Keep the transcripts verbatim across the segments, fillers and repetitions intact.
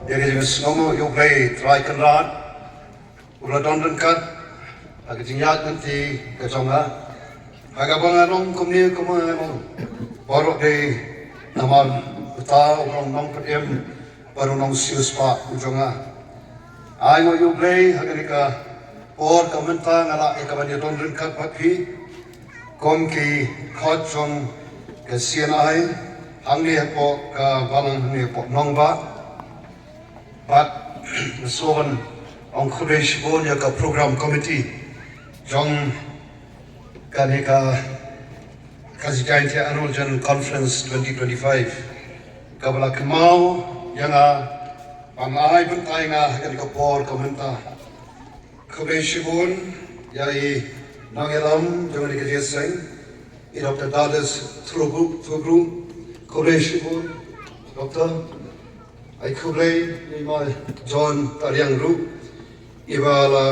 Ïa ka jingsngewnguh ïa U Blei Trai Kynrad, uba la don ryngkat ha ka jingïaid lynti ka jong nga. Ha kaba nga long kumne kumba nga long, baroh dei namar uta uba long nongpynim bad u nongsiewspah u jong nga. Ai nguh ïa U Blei ha kane ka por ka mynta nga lah ïa kaban ïadon ryngkat bad phi kum ki khot jong ka C N I hangne hapoh ka balang hangne hapoh nongbah. Bad nga sngewbha ban ong khublei shibun ïa ka program committee jong kane ka, ka Jaintia Annual General Conference twenty twenty-five, kaba la kynmaw ïa nga ban ai bynta ïa nga ha kane ka por ka mynta. Khublei shibun ïa i nongïalam jong kane ka jingïaseng, i Doctor Dallas Thurbu, Thurbu. Khublei shibun, Doctor. Ai khublei ïa i ma John Tariang ruh, iba la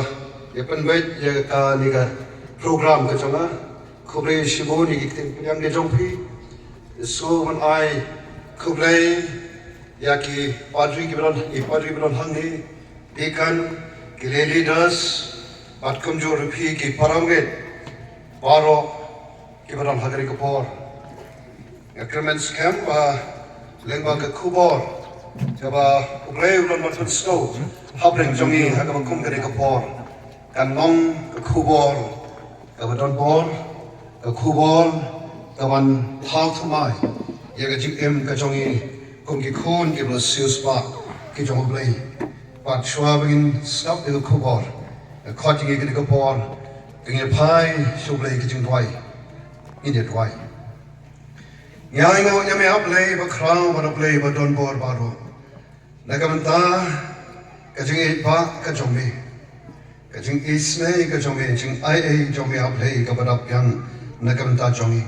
ïa pynbeit ïa kane ka program ka jong nga. Khublei shibun ïa ki ktien pdiang ka jong phi. Sngewbha ban ai khublei ïa ki padri kiba don, i padri ba don hangne, deacon, ki lay leaders, bad kumjuh ruh phi ki para bangeit baroh kiba don ha kane ka por. Nga kyrmen skhem ba lyngba ka khubor kaba U Blei u don ban pynsngew hapdeng jong ngi ha kaba kum kane ka por, kan long ka khubor kaba don bor, ka khubor kaban thaw thymmai ïa ka jingim ka jong ngi kum ki khun kiba la siewspah ki jong U Blei. Bad shuwa ba ngin sngap ïa ka khubor, nga khot ïa ngi kane ka por, ngin ïa phai sha U Blei ka jingduwai. Ngin ïa duwai. Ngi ainguh ïa me A Blei ba khraw bad A Blei ba don bor baroh. Na ka bynta ka jingïeit ba ka jong me, ka jingisynei ka jong me, jingaiei jong me A Blei kaba dap biang na ka bynta jong ngi.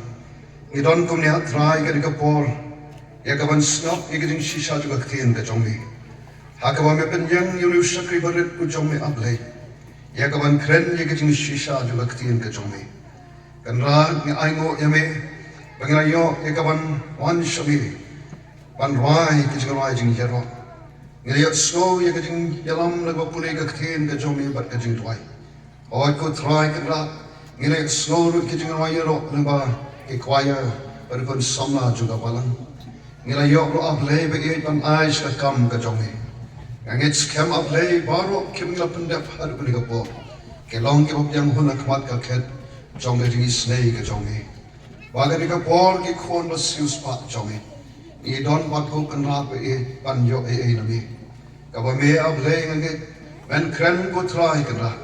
Ngi don kumne A Trai kane ka por ïa kaban sngap ïa ka jingshisha jong ka ktien ka jong me, ha kaba me pynïeng ïa une u shakri barit u jong me A Blei ïa kaban kren ïa ka jingshisha jong ka ktien ka jong me. Kynrad, ngi ainguh ïa me ba ngi la ïoh ïa kaban wan sha me ban rwai ka jingrwai jingïaroh. Ngi la ïohsngew ïa ka jingïalam lyngba pule ka ktien ka jong me bad ka jingduwai. Hooid ko Trai Kynrad, ngi la ïohsngew ruh ka jingrwai ïaroh lyngba ki choir bad ki khun samla jong ka balang. Ngi la ïoh ruh A Blei ba ïeit ban ai sha ka kam ka jong me. Nga ngeit skhem A Blei baroh kiba ngi la pyndep haduh kane ka por ki long kiba biang hun ha khmat ka khet jong ka jingisynei ka jong me. Ba kane ka por ki khun ba siewspah jong me, ngi don bad ko Kynrad ba ïeit ban ïoh ei ei na me. Kaba me A Blei nga ngeit men kren ko Trai Kynrad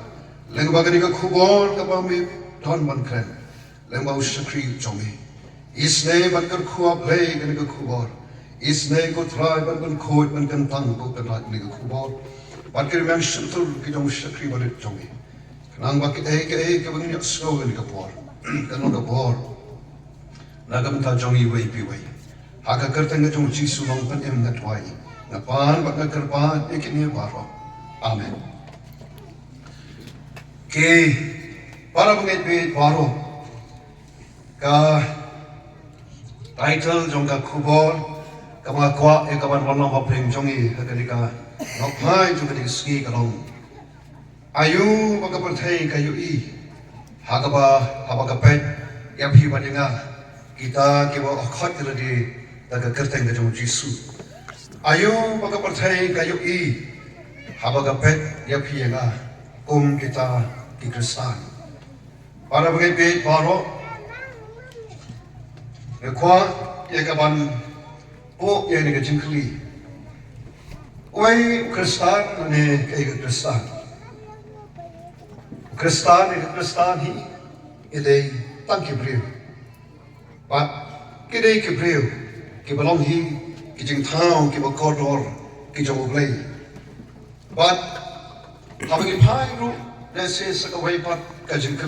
lyngba kane ka khubor kaba me don ban kren lyngba u shakri jong me. Isynei ban kyrkhu A Blei kane ka khubor. Isynei ko Trai ban pynkhuid ban kyntang ko Kynrad kane ka khubor bad ki rmiang shyntur ki jong u shakri barit jong me. Khnang ba kaei kaei kaba ngin ïohsngew kane ka por kan long ka bor na ka bynta jong iwei pa iwei. Ha ka kyrteng ka jong u Jisu Nongpynim nga duwai, nga pan bad nga kyrpad ïa kine baroh. Amen. Ki para bangeit baroh, ka title jong ka khubor kaba nga kwah ïa kaban wanlam hapdeng jong ngi ha kane ka nohphai jong kane ka sngi ka long: Aïu ba ka pyrthei ka ïohi ha kaba, haba ka peit ïa phi bad ïa nga, kita kiba khot ïa lade da ka kyrteng ka jong u Jisu. Aïu ba ka pyrthei ka ïohi haba ka peit ïa phi ïa nga kum kita ki Khristan. Para bangeit baroh, nga kwah ïa kaban buh ïa kane ka jingkylli. Uei u Khristan, ne kaei ka Khristan? U Khristan, ne ka Khristan hi, i dei tang ki briew. Bad ki dei ki briew kiba long hi ki jingthaw kiba kordor ki jong U Blei. Bad haba ngi phai ruh lehse sa kawei pat ka jingkylli.